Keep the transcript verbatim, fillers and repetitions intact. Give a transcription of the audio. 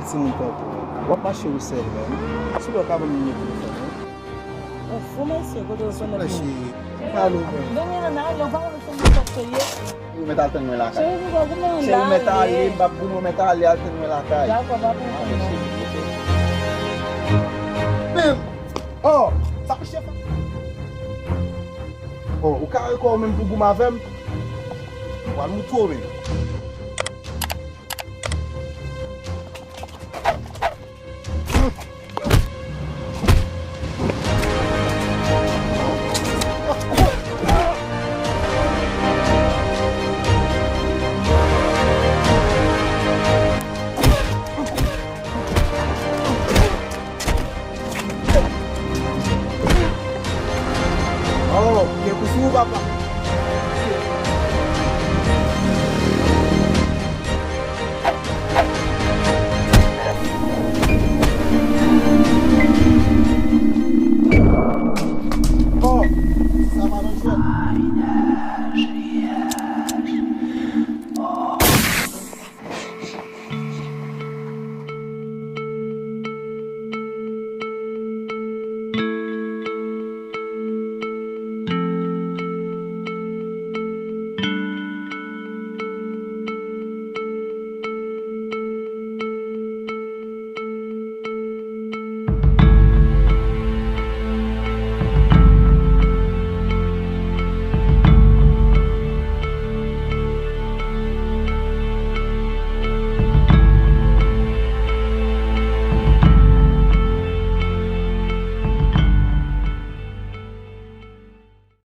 Timoun tankou w ap mache ou sèl menm. Si w ka ban m nimewo telefòn ou. Ou fou mesye, kote w konnen. Cheri, m pale w menm. Donye an ale, ou pa konn se mwen sa serye. Ou mèt al tann mwen lakay. Cheri, ou pa goumen an Cheri, ou mèt ale, ale. M ap goumen, ou mèt ale, al tann mwen lakay. Dakò, pa pran tan non. Menm. Oh, sa pou chèf. Oh, ou kare kò w menm pou goumen avè m. Ou al moutre w menm.